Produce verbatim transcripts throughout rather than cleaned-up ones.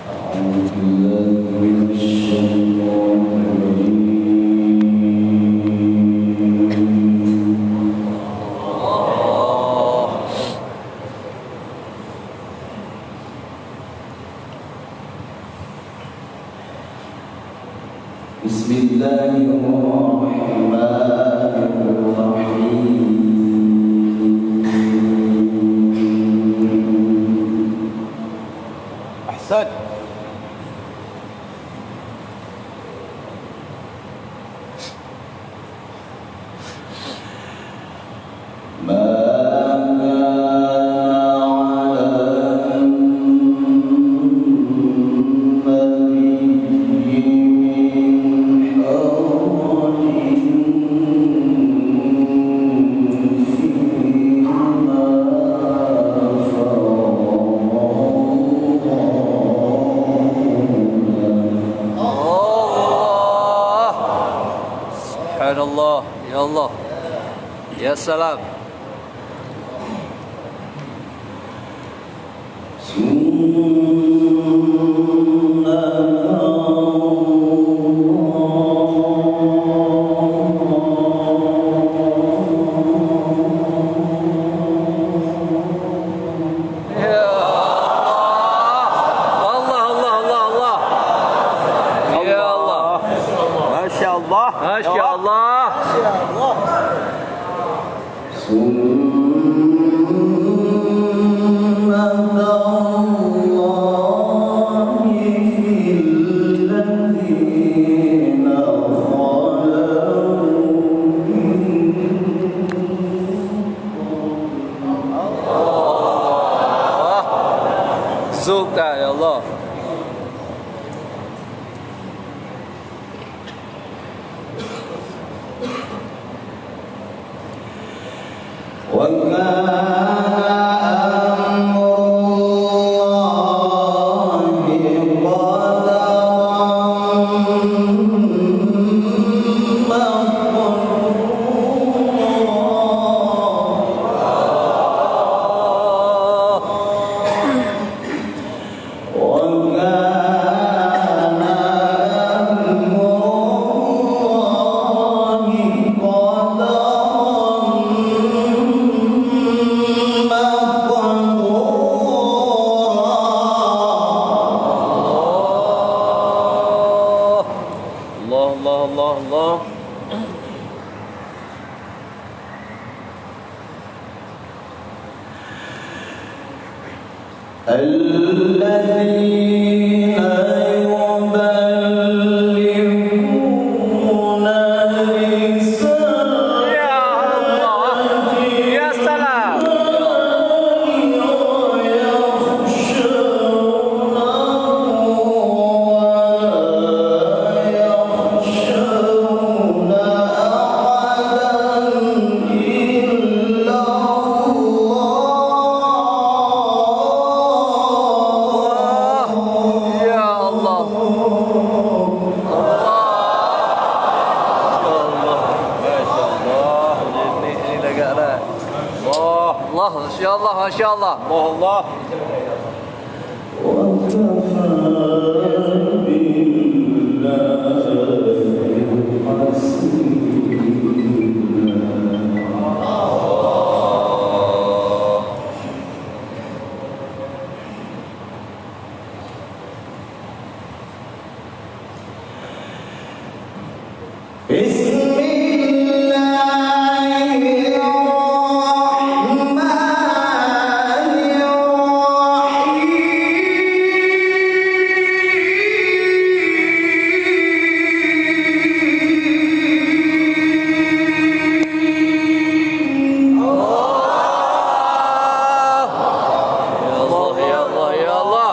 أعوذ بالله من الشيطان الرجيم. بسم الله الرحمن الرحيم. أحسنت. ما كان على النبي من حرج فيما فرض الله. سبحان الله. يا الله. يا سلام. سنة الله. يا الله. الله، الله، الله، الله. يا الله. ما شاء الله. ما شاء الله. سنة الله في الذين خلوا من قبل. زهد يا الله. وكان أمر الله قدرا مقدورا. وكان أمر الله قدرا مقدورا. الله، الله، الله، الله. الذين يبلغون رسالات يا الله. يا سلام. الله ويخشونه ولا يخشون أحدا إلا الله. يا الله. الله. ما شاء الله. Ini, ini lagak lah. الله. الله. ما شاء الله. ما شاء الله. الله، الله. وكفى بالله حسيبا. بسم الله الرحمن الرحيم. الله. يا الله، يا الله، يا الله.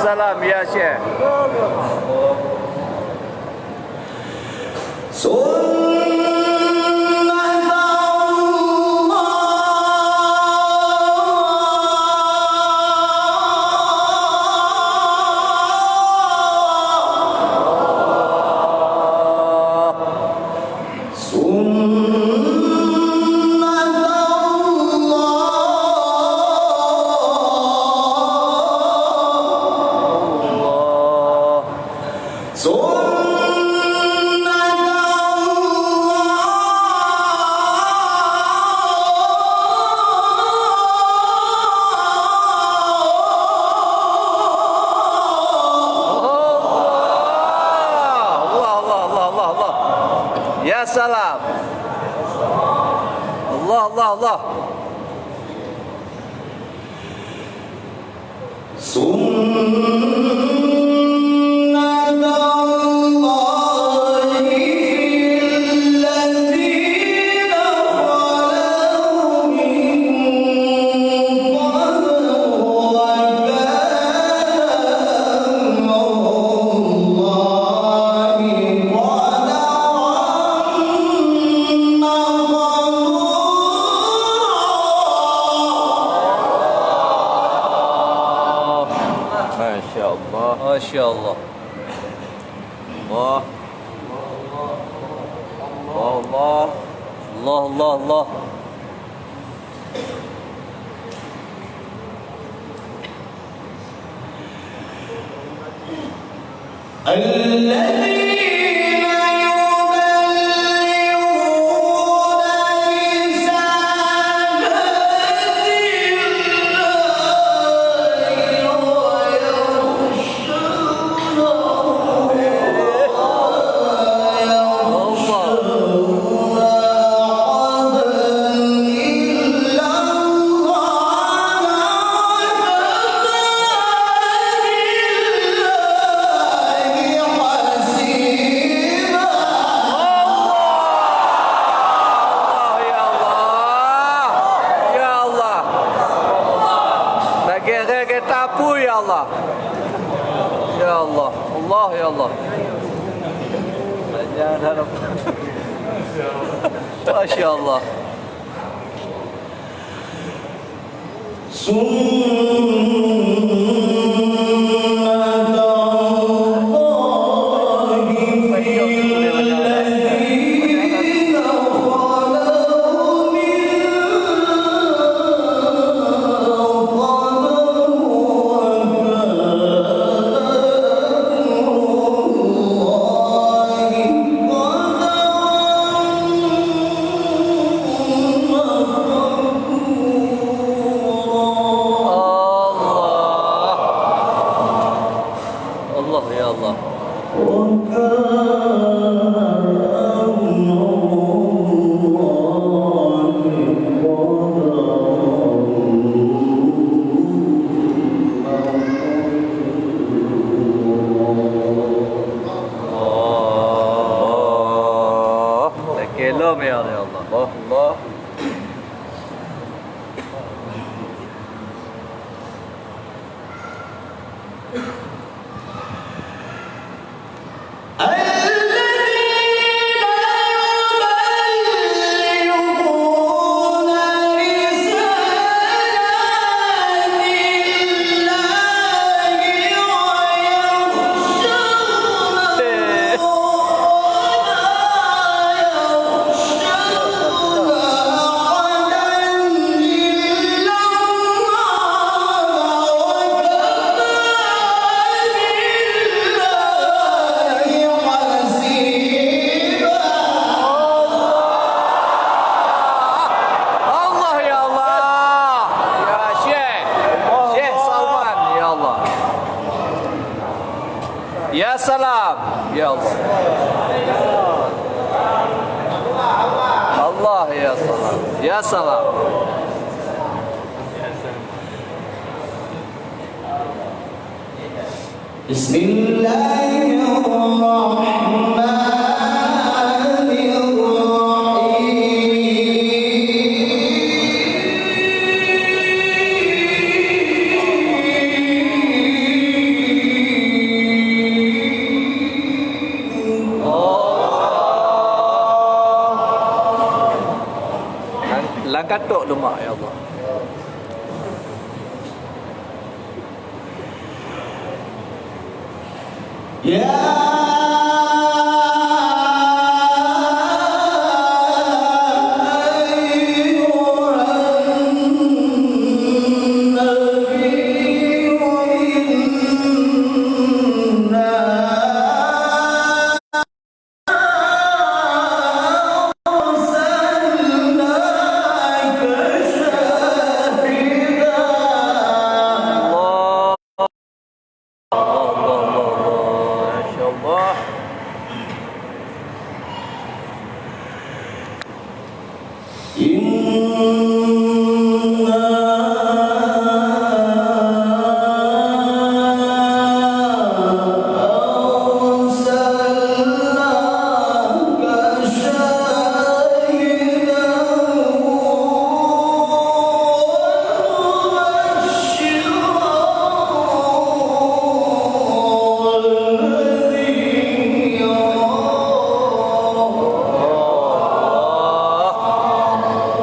Salam ya Syekh. Allah, Allah, Allah, Allah, Allah. Ya salam. Allah, Allah, Allah. Masya Allah. Masya Allah. Allah, Allah. Allah, Allah, Allah. الذين يبلغون رسالات الله ويخشونه ولا يخشون أحدا إلا الله وكفى بالله حسيبا. Allah, ya Allah, ya Allah. Lagèe-lagèe tapui, ya Allah. Ya Allah, Allah, ya Allah. Masya Allah. سنة الله في الذين خلوا من قبل وكان الله قدرا مقدورا. Allah. Allah, ya Allah. وكان الله قدرا مقدورا. Allah. Lagèe lom, ya Allah. Allah. الذين يبلغون رسالات الله ويخشونه ولا يخشون أحدا إلا الله وكفى بالله حسيبا. Allah, ya Allah. Ya Syekh. Syekh Salman, ya Allah. Ya salam. Ya Allah. Allah, ya salam. Ya salam. بسم الله الرحمن الرحيم. Tok lemak, ya Allah. Ya ayyuhan nabiyyu inna arsalnaka syahidan. Allah, Allah, Allah, Allah. Masya Allah. Inna arsalnaka syahidan wa mubasysyiran wa nadhira.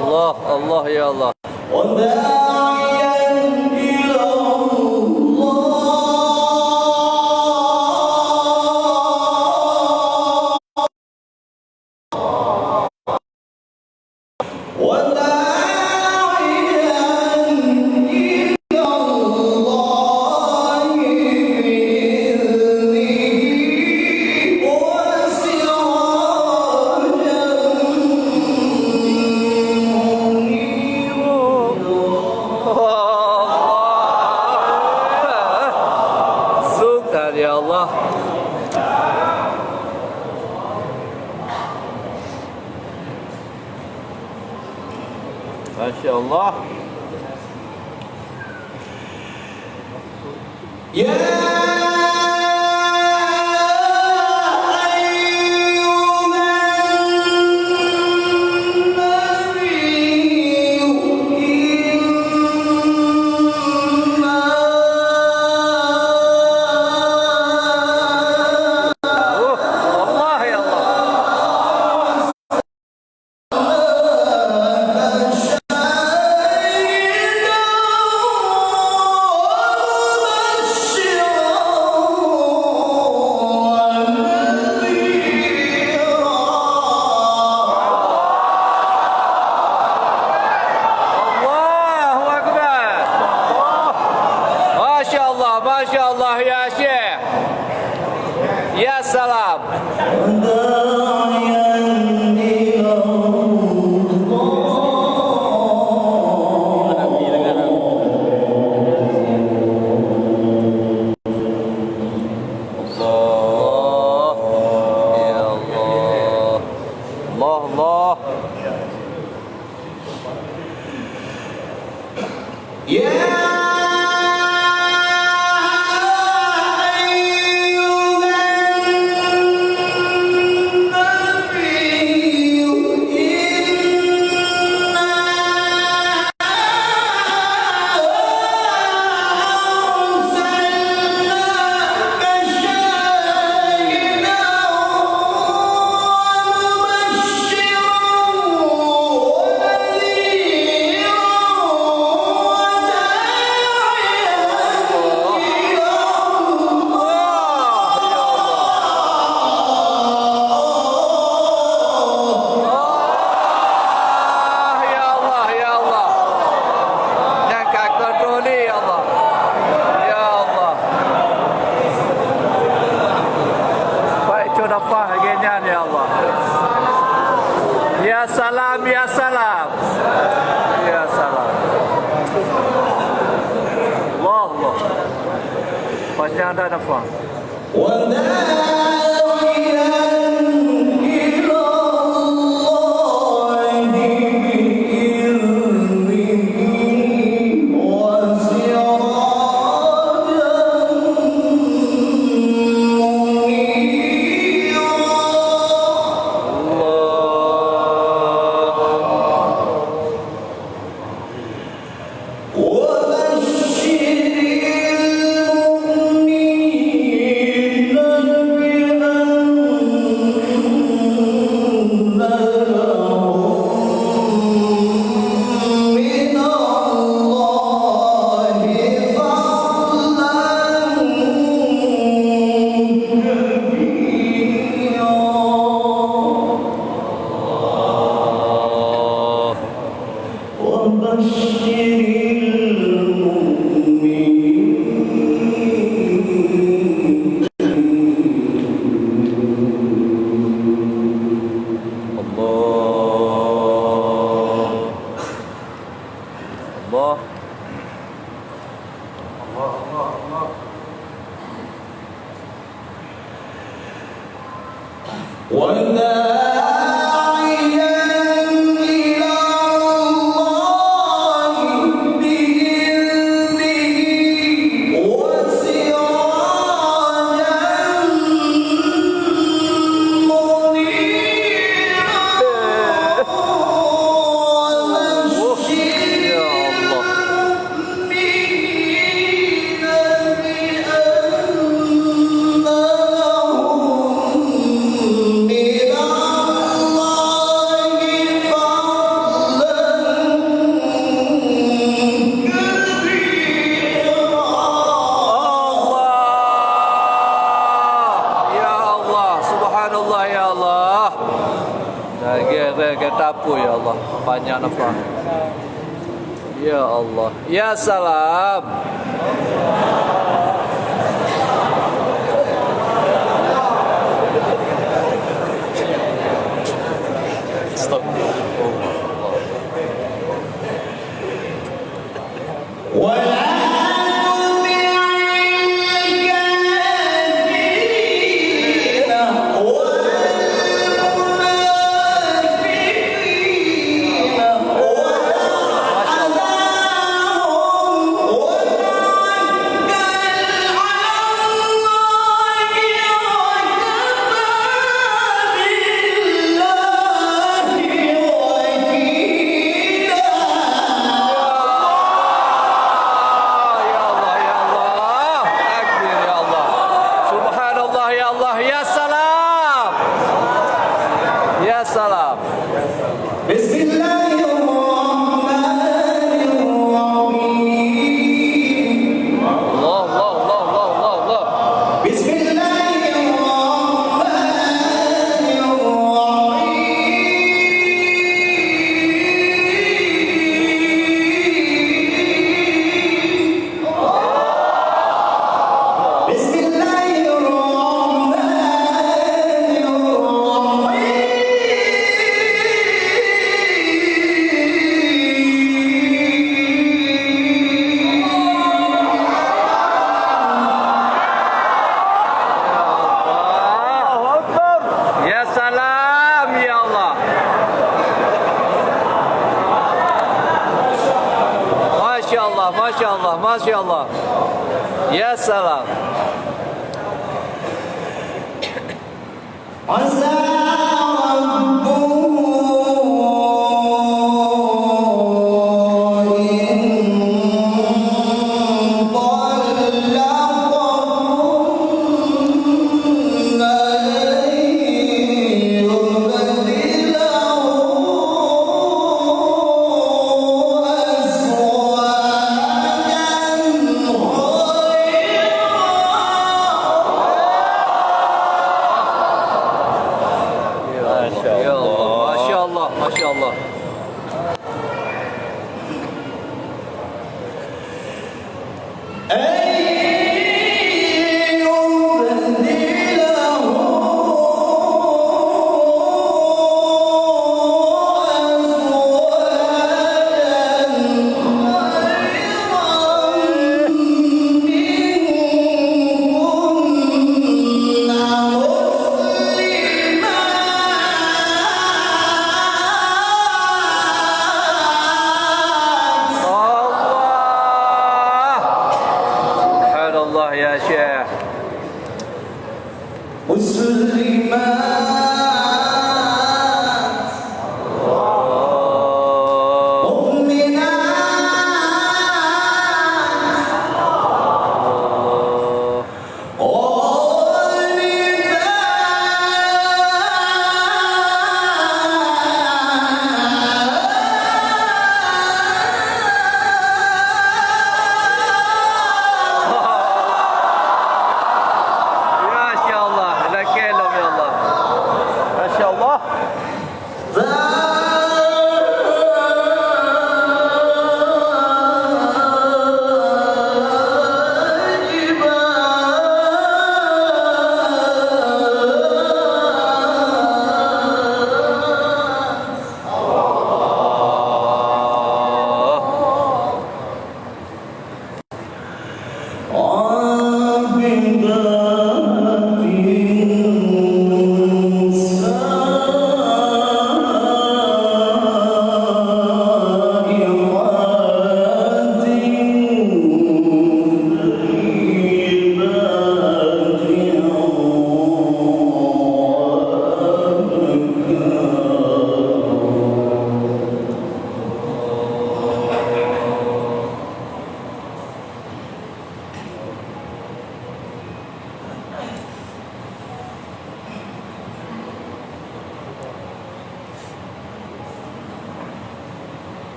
Allah, Allah, ya Allah. Wa da'iyan ila Allah. Wa da'iyan ila Allah bi idhnihi wa sirajan munira. Sukar, ya Allah. Masya Allah. Ya ayyuhan nabiyyu inna Oh, Allah, ya Allah. Allahu Akbar. Masya Allah, Masya Allah, ya Syekh. Ya salam. Allah, ya Allah. Allah, Allah. Ya ayyuhan nabiyyu inna arsalnaka syahidan Nyang ka kontrol ni, ya Allah. Ya Allah. Baik, cok nafah lagèe nyan, ya Allah. Ya salam, ya salam. Ya salam. Allah, Allah. Panjang dah nafah. وداعيا إلى الله بإذنه وسراجا منيرا. الله أكبر. وبشر المؤمنين وداعيا إلى الله بإذنه وسراجا منيرا. وبشر يا الله. المؤمنين بأن لهم من الله فضلا كبيرا. Allah, ya Allah, subhanallah, ya Allah. Lagèe, lagèe tapui, ya Allah, panjang nafas. Ya Allah. Ya salam. Astagfirullah. ولا تطع الكافرين والمنافقين واغلظ عليهم وتوكل على الله وكفى بالله وكيلا. Ya Allah, ya Allah. Takbir, ya Allah. Subhanallah, ya Allah. Ya salam. Ya salam. بسم الله الرحمن الرحيم. Allah, Allah, Allah, Allah, Allah, Allah. بسم الله الرحمن الرحيم. بسم الله الرحمن الرحيم. الله أكبر. Ya salam, ya Allah. Masya Allah, masya Allah, masya Allah. Ya salam. عسى ربه إن طلقكن أن يبدله أزواجا خيرا. Masya Allah, masya Allah, masya Allah. أن يبدله أزواجا خيرا منكن Allah. Subhanallah ya Syekh. مسلمات. مؤمنات. Masya Allah, lakèe lom ya Allah.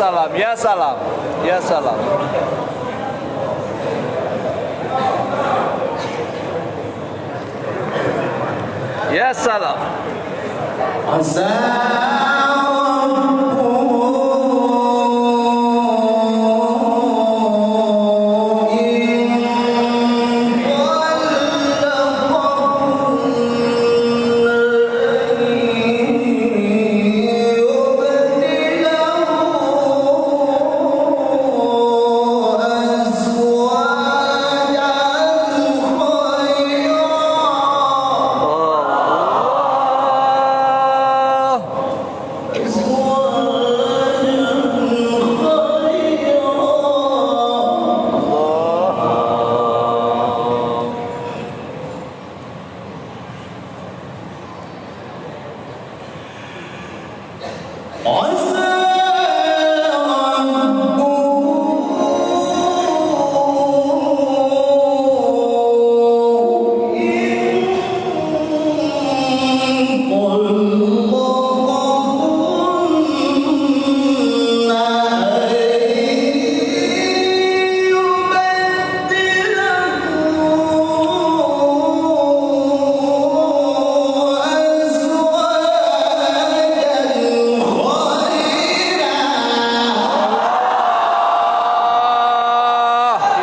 Salam, ya salam, ya salam. Ya salam. Asa rabbuhu in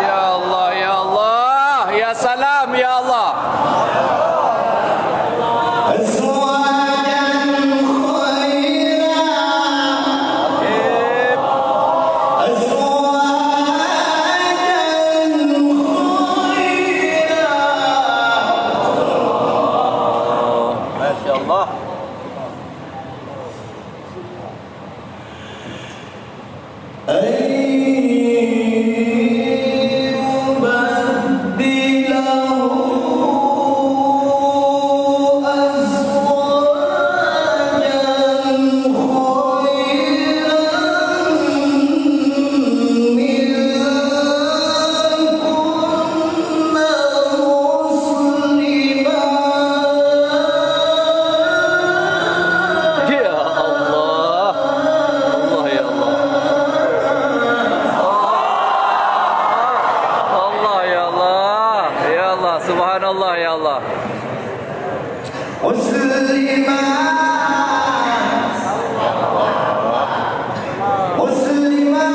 Ya Allah, ya Allah, ya salam, ya Allah. Masya Allah. Ya Allah. Allah ya Allah. Allah ya Allah. Ya Allah, subhanallah ya Allah. Muslimat. Muslimat.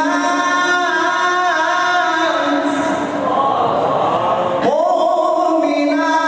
Mukminat.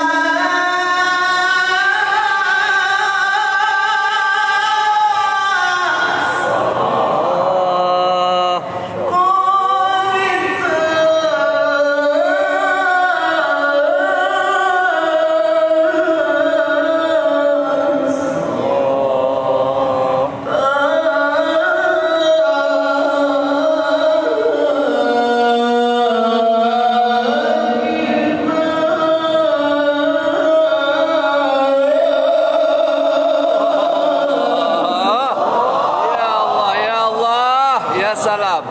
Ya Allah, ya Allah, ya salam.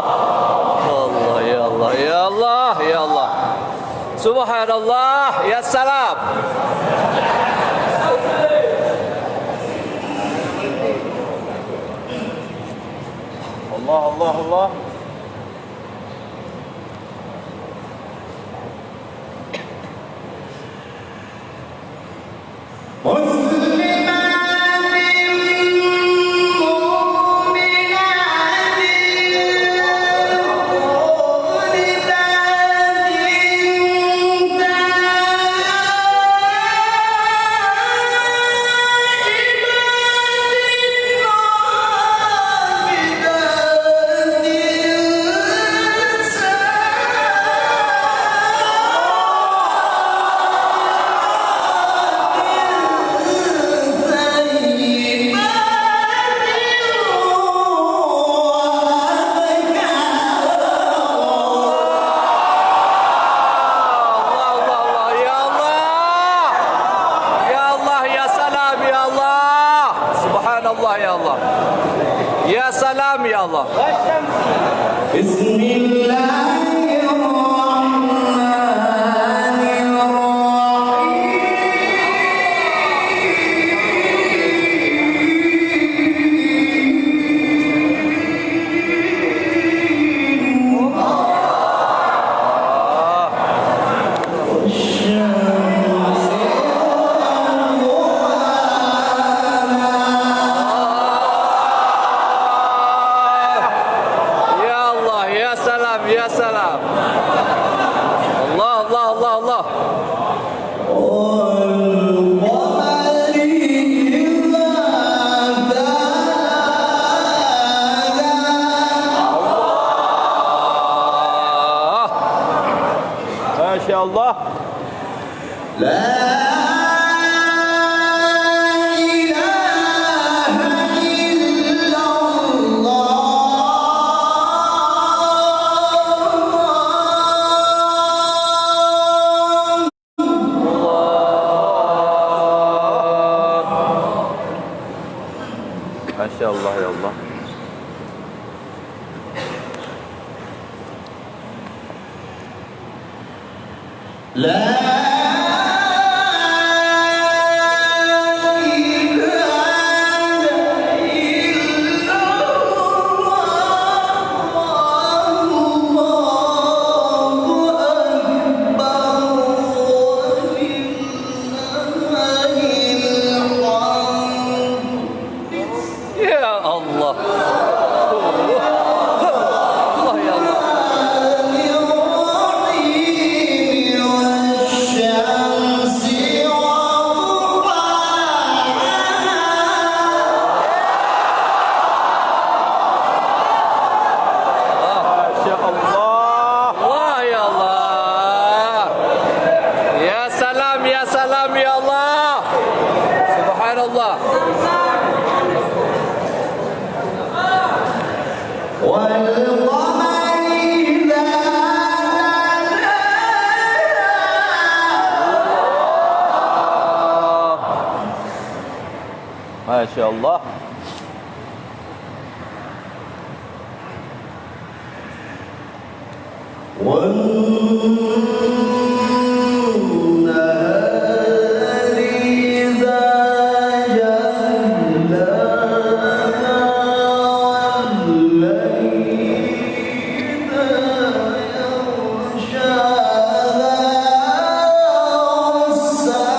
Allah, ya Allah, ya Allah, ya Allah. Subhanallah, ya salam. Allah, Allah, Allah. Allah. Bismillahirrahmanirrahim. Ya Allah, ya salam, ya salam. Allah, Allah, Allah, Allah. Masya Allah. La ilaha illallah. Masya Allah, ya Allah. La ilaha illallah, Allahu akbar, walillahil hamd. Ya Allah. Allah, ya Allah. Masya Allah. Allah, ya Allah. Ya salam, ya salam, ya Allah. Subhanallah. والقمر إذا تلاها. Masya Allah. والنهار إذا جلاها والليل إذا يغشاها والسماء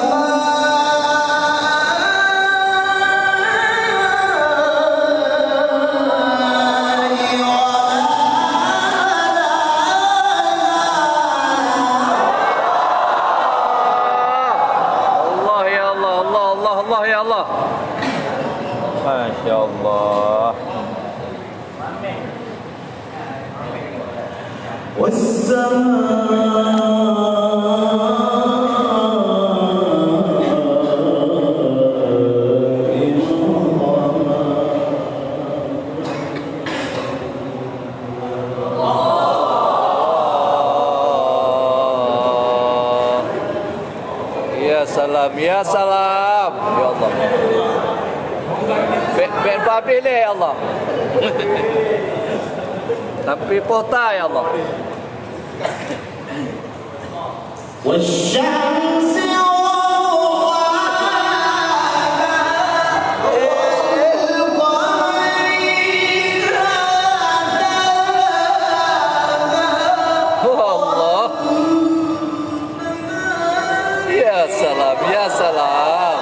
وما بناها. Allah, ya Allah, Allah, Allah, Allah, ya Allah. Masya Allah. والسماء رفعها. Ya salam, ya salam. Ya Allah. Bèk, bèk babeh lé, ya Allah. Tapi poh ta, ya Allah. والشمس وضحاها. والقمر إذا تلاها. Oh Allah. Ya salam, ya salam.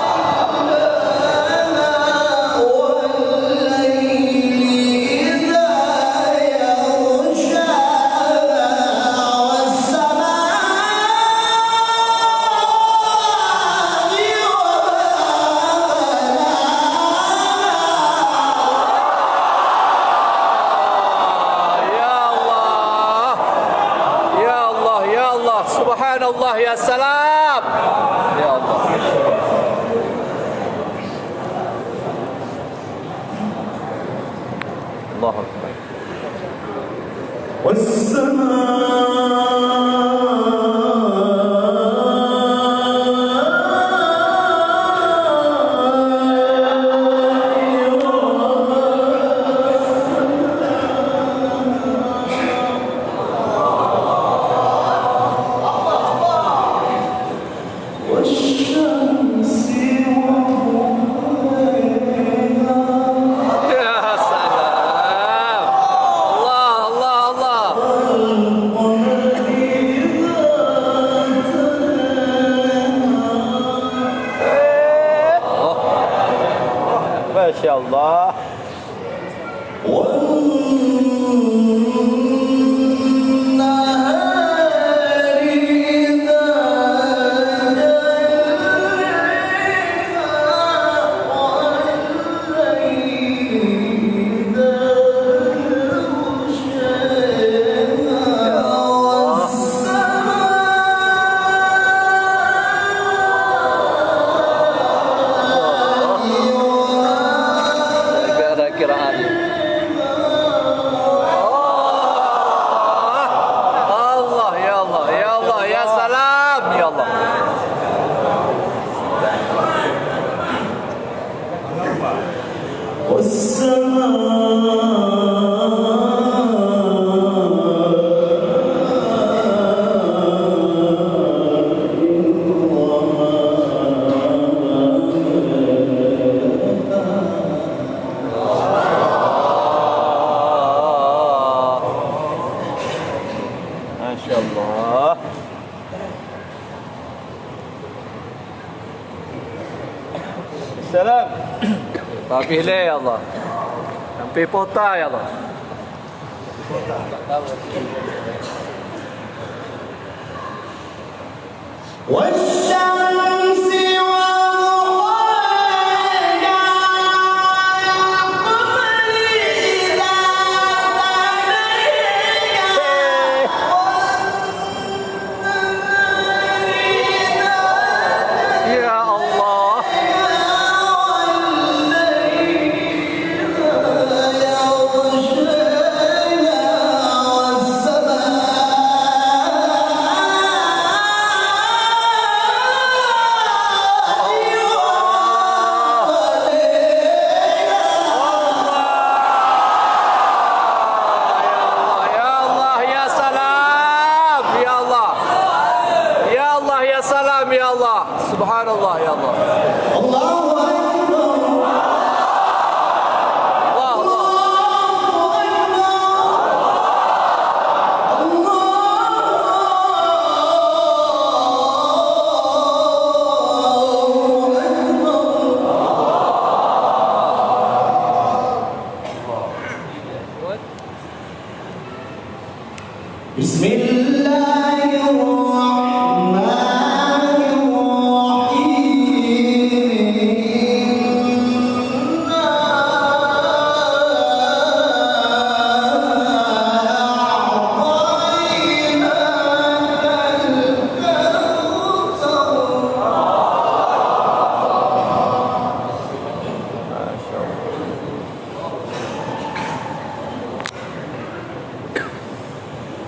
Ya Allah, ya Allah, ya Allah, subhanallah, ya salam. Ya Allah. Allahu Akbar. والسماء Allah. Negara kiraan. Allah, ya Allah, ya Allah, ya salam, ya Allah. Masya Allah. Salam. Tapi le, ya Allah. Sampai pota, ya Allah. والشمس وضحاها. والقمر إذا تلاها. Ya Allah. Ya Allah, ya salam, ya Allah. Ya Allah, ya salam, ya Allah. Subhanallah, ya Allah. Allahu Akbar. Allah, Allah. Allahu Akbar. Allahu Akbar. بسم الله الرحمن الرحيم. إنا أعطيناك الكوثر.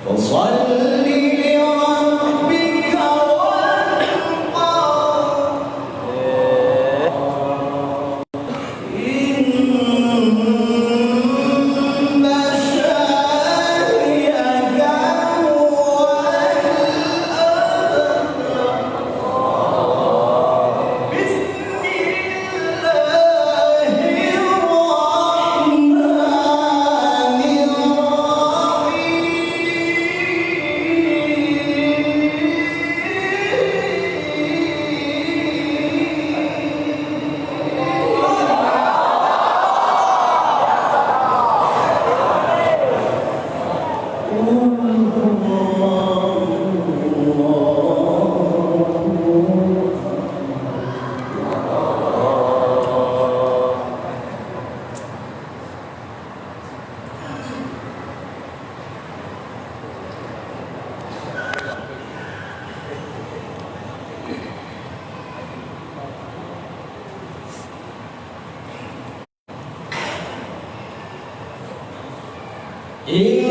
فصل لربك وانحر. إن شانئك هو الأبتر. بسم الله الرحمن الرحيم.